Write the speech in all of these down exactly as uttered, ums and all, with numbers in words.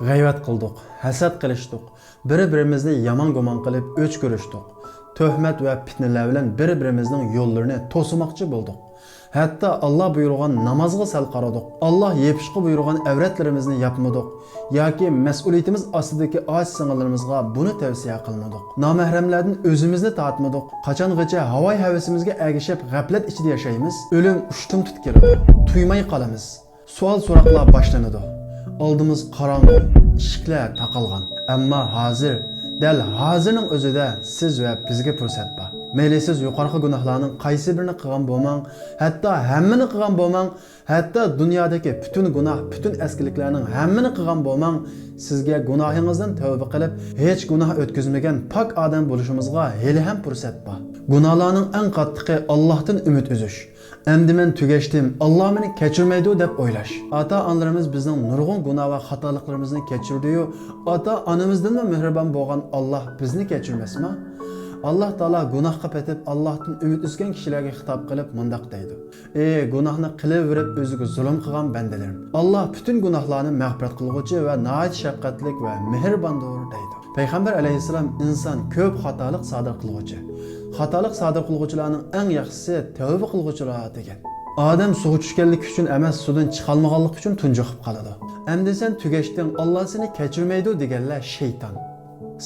غەيۋەت قىلدۇق، ھەسەت قىلىشتۇق، بىر-بىرىمىزنى يامان گۇمان قىلىپ ئۆچ كۆرۈشتۇق. تۆھمەت ۋە پىتنىلەر بىلەن بىر-بىرىمىزنىڭ يوللىرىنى توسىماقچى بولدۇق. ھەتتا ئاللا بۇيرۇغان نامازغا سەل قارىدۇق. ئاللا يېپىشقا بۇيرۇغان ئەۋرەتلىرىمىزنى ياپمىدۇق. ياكى مەسئۇلىيىتىمىز ئاستىدىكى ئاچا-سىڭىللىرىمىزغا بۇنى تەۋسىيە قىلمىدۇق. نامەھرەملەردىن ئۆزىمىزنى تارتمىدۇق. قاچانغىچە ھاۋاي-ھەۋىسىمىزگە ئەگىشىپ غەپلەت ئىچىدە ياشايمىز؟ ئۆلۈم ئۇشتۇمتۇت كېلىدۇ. تۇيماي قالىمىز. سوئال-سوراقلار باشلىنىدۇ. ئالدىمىز قاراڭغۇ، ئىشىكلەر تاقالغان. ئەمما ھازىر، دەل ھازىرنىڭ ئۆزىدە سىز ۋە بىزگە پۇرسەت بار. مەيلى سىز يۇقىرىقى گۇناھلارنىڭ قايسى بىرىنى قىلغان بولماڭ، ھەتتا ھەممىنى قىلغان بولماڭ، ھەتتا دۇنيادىكى پۈتۈن گۇناھ، پۈتۈن ئەسكىلىكلەرنىڭ ھەممىنى قىلغان بولماڭ، سىزگە گۇناھىڭىزدىن تەۋبە قىلىپ، ھېچ گۇناھ ئۆتكۈزمىگەن پاك ئادەم بولۇشىمىزغا ھېلىھەم پۇرسەت بار. گۇناھلارنىڭ ئەڭ قاتتىقى ئاللاھتىن ئۈمىد ئۈزۈش. ئەمدى مەن تۈگەشتىم، ئاللا مېنى كەچۈرمەيدۇ دەپ ئويلاش. ئاتا-ئانىلىرىمىز بىزنىڭ نۇرغۇن گۇناھ ۋە خاتالىقلىرىمىزنى كەچۈردىيۇ، ئاتا-ئانىمىزدىنمۇ مېھرىبان بولغان ئاللا بىزنى كەچۈرمەسمۇ؟ ئاللا تائالا گۇناھقا پېتىپ، ئاللاھتىن ئۈمىد ئۈزگەن كىشىلەرگە خىتاب قىلىپ مۇنداق دەيدۇ: ئى گۇناھنى قىلىۋېرىپ ئۆزىگە زۇلۇم قىلغان بەندىلىرىم! ئاللا پۈتۈن گۇناھلارنى مەغپىرەت قىلغۇچى ۋە ناھايىتى شەپقەتلىك ۋە مېھرىباندۇر دەيدۇ. پەيغەمبەر ئەلەيھىسسالام ئىنسان كۆپ خاتالىق سادىر قىلغۇچى. خاتالىق سادىر قىلغۇچىلارنىڭ ئەڭ ياخشىسى تەۋبە قىلغۇچىلار دېگەن. ئادەم سۇغا چۈشكەنلىكى ئۈچۈن ئەمەس، سۇدىن چىقالمىغانلىقى ئۈچۈن تۇنجۇقۇپ قالىدۇ. ئەمدى سەن تۈگەشتىڭ، ئاللا سېنى كەچۈرمەيدۇ دېگەنلەر شەيتان.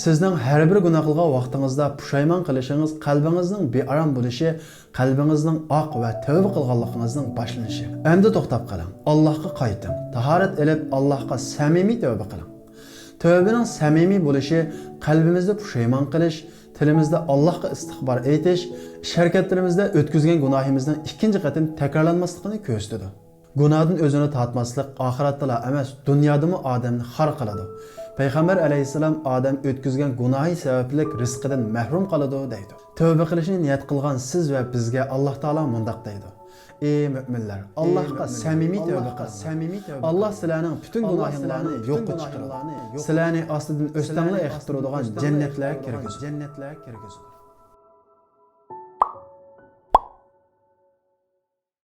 سىزنىڭ ھەر بىر گۇناھ قىلغان ۋاقتىڭىزدا پۇشايمان قىلىشىڭىز، قەلبىڭىزنىڭ بىئارام بولۇشى، قەلبىڭىزنىڭ ئاق ۋە تەۋبە قىلغانلىقىڭىزنىڭ باشلىنىشى. ئەمدى توختاپ قېلىڭ، ئاللاھقا قايتىڭ، تاھارەت ئېلىپ، ئاللاھقا سەمىمىي تەۋبە قىلىڭ. تەۋبىنىڭ سەمىمىي بولۇشى قەلبىمىزدە پۇشايمان قىلىش، تىلىمىزدا ئاللاھقا ئىستىغپار ئېيتىش، ئىش-ھەرىكەتلىرىمىزدە ئۆتكۈزگەن گۇناھىمىزنىڭ ئىككىنچى قېتىم تەكرارلانماسلىقىنى كۆرسىتىدۇ. گۇناھتىن ئۆزىنى تارتماسلىق ئاخىرەتتىلا ئەمەس، دۇنيادىمۇ ئادەمنى خار قىلىدۇ. پەيغەمبەر ئەلەيھىسسالام ئادەم ئۆتكۈزگەن گۇناھى سەۋەبلىك رىزقىدىن مەھرۇم قالىدۇ دەيدۇ. تەۋبە قىلىشنى نىيەت قىلغان سىز ۋە بىزگە ئاللاھ تائالا مۇنداق دەيدۇ: ئى مۆمىنلەر، ئاللاھقا سەمىمىي تەۋبە قىلىڭلار. ئاللاھ سىلەرنىڭ پۈتۈن گۇناھىڭلارنى يوققا چىقىرىدۇ. سىلەرنى ئاستىدىن ئۆستەڭلەر ئېقىپ تۇرىدىغان جەننەتلەرگە كىرگۈزىدۇ.